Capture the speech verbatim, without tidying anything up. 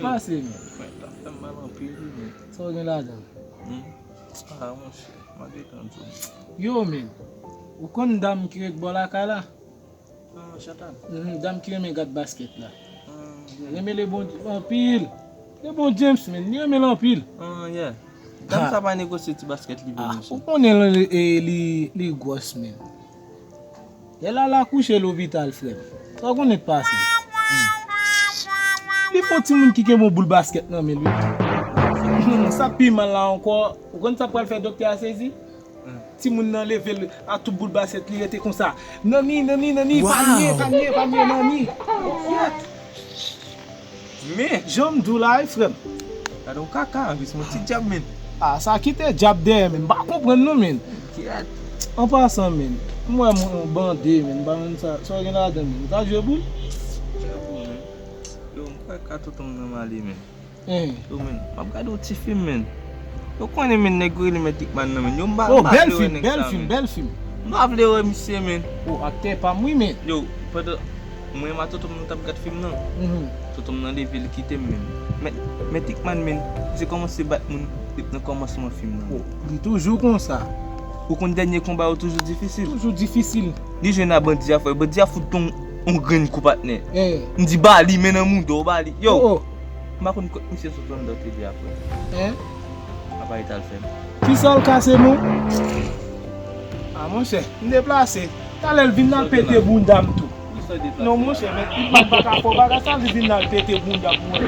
Pase, men. Mwen ta fè m mal anpil, wi, men. Sa w gen ladan? Hmm. Ah, monchè, m ap gentan di w. Yo, men. Ou konn dam ki ret bò lakay la? Ah, Chantal. Mhm, dam ki renmen gad baskèt la. Ah, yeah. Renmen LeBron anpil. LeBron James, men. Li renmen l anpil. Ah, yeah. Dam sa pa negosye ti baskèt li vle, Ah, monchè. Ou konnen li, li, li, li gwòs, men. Lè Lala kouche lopital, frè m. Sa w konnen k pase? Li fon timoun ki gen bon boul baskèt nan men l, wi. Sa pi mal la ankò. Ou konn sa pral fè doktè a sezi? Timoun nan leve l a tout boul baskèt li rete konsa. Nanni, nanni, nanni, pa nye, pa nye, pa nye, nanni. Men, Jan m di w la, wi, frè m. Gade yon kaka, anplis yon ti dyab, men. Ah, sa kite dyab dèyè, men. M pa konprann non, men. Kyèt. An pasan, men. M wè m bande, men. M pa konn sa. Sa w gen ladan, men. Ou ta jwe boul? Yo, m kwè ka tonton m nan m ale, men. Hein. Yo, men, m ap gade yon ti fim, men. Yo konnen, men, nèg yo rele Mèt Ikman nan, men. Yo, m pa, Oh, m pa bèl vle wè fim, nèg bèl sa, fim, men. Bèl fim. M pa vle wè misye, men. Oh, aktè pa m, wi, men. Yo, pandan mwen ma tonton m nou t ap gad fim nan. Mhm. Tonton m nan leve, li kite m, men. Mèt, Mèt Ikman, men, misye kòmanse bat moun depi nan kòmansman fim nan. Oh, li toujou konsa. Ou konn dènye konba yo toujou difisil. Toujou difisil. Li jwenn a bandi a, frè. Bandi a fout yon, yon grenn kou, patnè. Eh. M di ba li, men nan mouda w, ba li. Yo, Oh, oh. M pa konn kot misye sot anndan te di apre. Hein? Apa e t al fè m. Kisa l kase nou? Ah, monchè, m deplase. Talè l vin nan pete bounda m tou. Non, monchè, men Ikman pa ka fè w bagay sa, li vin nan pete bounda pou mwen.